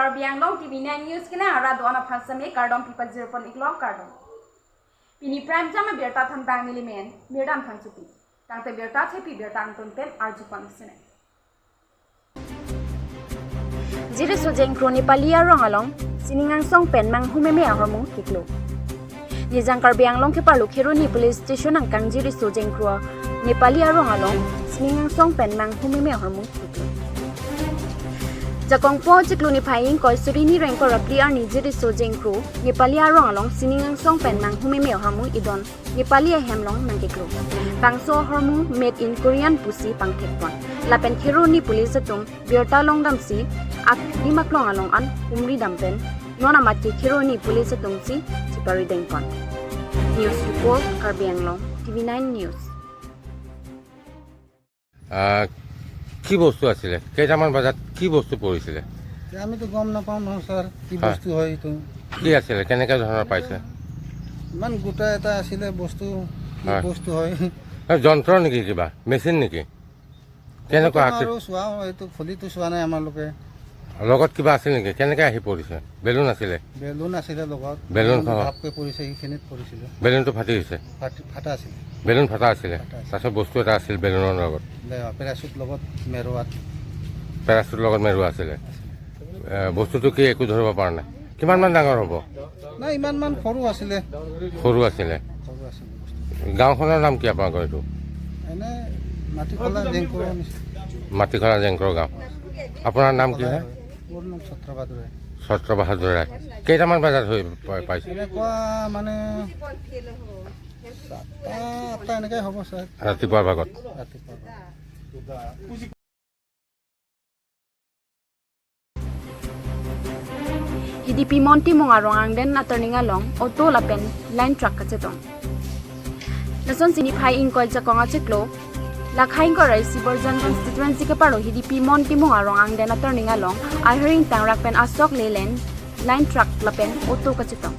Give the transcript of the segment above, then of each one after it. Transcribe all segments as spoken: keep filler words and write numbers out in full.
Karbi Anglong T V nine News kenang arat do-an aphan seme kardom pipajir pon iklo, kardom. Pini prime time abirta thanbang nelimen Mirdam Phangchopi. Tangte birta thepi birta angton pen arju pon sene. Jiriso Jengkro Nepali arong along sining angsong pen manghumeme ahormu kiklo. Nijang Karbi Anglong keparlo Kheroni Police Station angkang Jiriso Jengkro Nepali arong along sining angsong pen manghumeme ahormu kiklo. Jakong po chiklo niphai ingkoi suri hini ra ingkoi ra phli arni Jiriso Jengkro Nepali arong along sining angsong pen manghumeme ahormu idon Nepali ahem along nangkiklo. Bangso ahormu made in Korean pusi pangthek pon. Lapen Kheroni police atum birta longdamsi adim aklong along an humri dam pen non amat ke Kheroni police atum si chipari deng pon. News report, Karbi Anglong, T V nine News. আহ, কি বস্তু আছিলে? কেইটামান বজাত কি বস্তু পৰিছিলে? এতিয়া আমিতো গম নাপাওঁ নহয় ছাৰ, কি হয়। বস্তু হয় এইটো। কি আছিলে? কেনেকে ধৰণৰ পাইছে? ইমান গোটা এটা আছিলে বস্তু, কি হয়। বস্তু হয়। হয়, যন্ত্ৰ নেকি কিবা? মেচিন নেকি? কেনেকুৱা বৰ্তমান আছিলে? আৰু চোৱা হয়, এইটো খুলিটো চোৱা নাই আমালোকে। লগত কিবা আছিল নেকি? কেনেকে আহি পৰিছে? বেলুন আছিলে? বেলুন আছিলে লগত। বেলুন বেলুন সহ? ধাপকে পৰিছে, এইখিনিত পৰিছিলে। বেলুনটো ফাটি গৈছে? ফাটি, ফাটা আছিলে। বেলুন ফাটা আছিলে? ফাটা আছিলে। তাৰপিছত বস্তু এটা আছিল বেলুনৰ লগত? দে, পেৰাচুট লগত মেৰুৱাত। পেৰাচুট লগত মেৰুৱা আছিলে? আছিলে। এ, বস্তুটো কি একো ধৰিব পৰা নাই? কিমান মান ডাঙৰ হ'ব? নাই, ইমান মান সৰু আছিলে। সৰু আছিলে? সৰু আছিলে বস্তু। গাঁওখনৰ নাম কি আপোনালোকৰ এইটো? এনে মাটিখলা জেংকোৰ নিচিনা। মাটিখলা জেংকোৰ গাঁও। আপোনাৰ নাম কি হয়? মোৰ নাম ছত্ৰ বাহাদুৰ ৰায়। ছত্ৰ বাহাদুৰ ৰায়। কেইটামান বজাত হৈ প-, পাইছে? এনেকুৱা মানে সাতটা, আঠটা এনেকৈ হ'ব ছাৰ। ৰাতিপুৱাৰ ভাগত? ৰাতিপুৱাৰ ভাগত। Hidipi Montimung arong angden aturning along auto lapen line truck kachetong. Lasonsi niphai ingkoi jakong achiklo, lakhai ingkoi ra isi Borjan constituency keparlo Hidipi Montimung arong angden aturning along ahir ingtangrak pen asok lelen line truck lapen auto kachetong.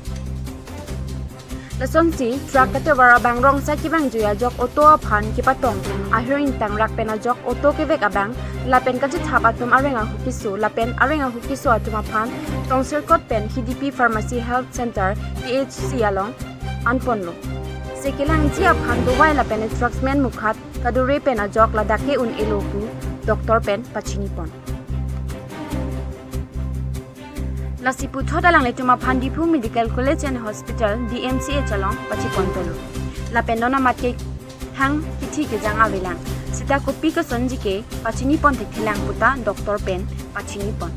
Lasonsi truck katovar abang rong side kevang jui ajok auto aphan kepatong ahir ingtangrak pen ajok auto kevek abang lapen kachethap atum areng ahu keso lapen areng ahu keso atum aphan Tongsirkot pen Hidipi Pharmacy Health Center, P H C along anponlo. Sekelangji aphan dovai lapen trucksman mukhat kadure pen ajok ladak ke un-elo pu doctor pen pachini pon. Lasi puthot alanglitum aphan Diphu Medical College and Hospital, D M C H along pachipon tolo. Lapen non amat ke hang kithi kejang avelang. Seta kopi kasonji ke pachini pon thekthelang puta doctor pen pachini pon.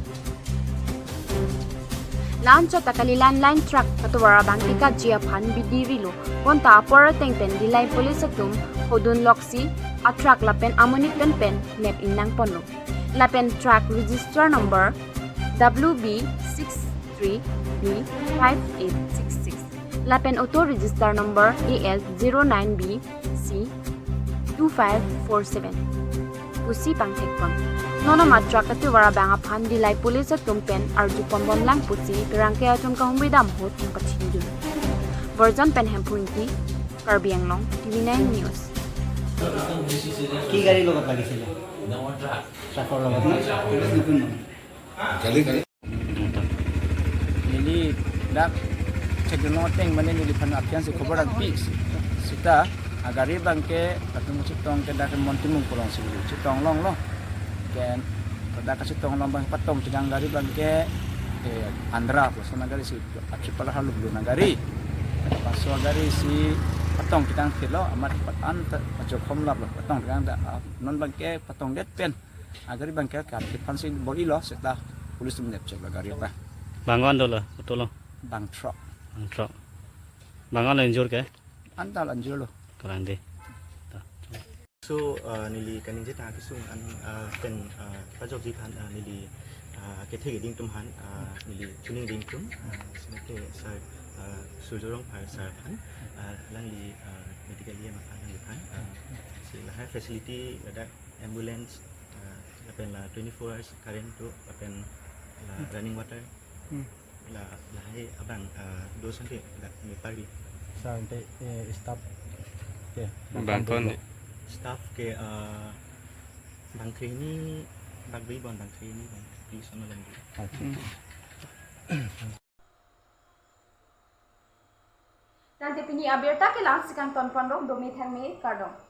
La-anchot ta kalilan line truck katovar abang kekatji aphan bidi rilo. Bonta apor ateng pen Dillai police atum hodun loksi a truck lapen amonit pen pen nep inang ponlo. Lapen truck register number W B six three B five eight six six. Lapen auto register number A L zero nine B C two five four seven. Pusi pangthek pon. Non amat truck katovar abang aphan Dillai police atum pen arju pon bomlang pusi pherangke atum kahumri dam ahut nangpachini dun. Borjan pen Hemphu Ingti, Karbi Anglong, T V nine News. কি গাড়ীৰ লগত লাগিছিলে? ট্ৰাকৰ লগত ন? Neli dak cek dun ateng mane neliphan aphian si khobor dak pi sita agari abang ke atum chetong ke dak Montimung kolong si chetong longlo. Ken dak chetong long abang patong kedang gari abang ke, eh, Andhra puson agari si aphi pala haluk lo nagari. Paso agari si patong kedang philo amat pat an ta ajokhom laplo patong kedang dak, ah, non abang ke patong det pen. Agari abang ke kat kephan si bor-ilo seta police atum nepcheklo gari abang. Bang ko-an dolo, auto lo? Bang truck. Bang truck. Bang ko-an injure ke? An ta injure lo. Kalang de. Ta. So, uh, neli kaningje ta kesung an, uh, pen, uh, pajokji aphan, uh, neli, uh, kethe keding atum aphan, uh, neli chuning ding atum, uh, senate sir, uh, Surjya Rongphar sir aphan, uh, alangli, uh, medical E M aphan alangli aphan, uh, si lahai facility ladak ambulance, ah, lapen la twenty-four hours current do, lapen la running water, Hmm. la lahai abang, ah, do sangke la mepari. Sa ante, eh, staff ke, Bang bang ko-an dolo. Staff ke, ah, bang krehini, bang bri bon bang krehini, bang pri sono lagi. Acha. Hmm. Tangte pini abirta ke la-ansi kangton ponrok, dome thangme, kardom.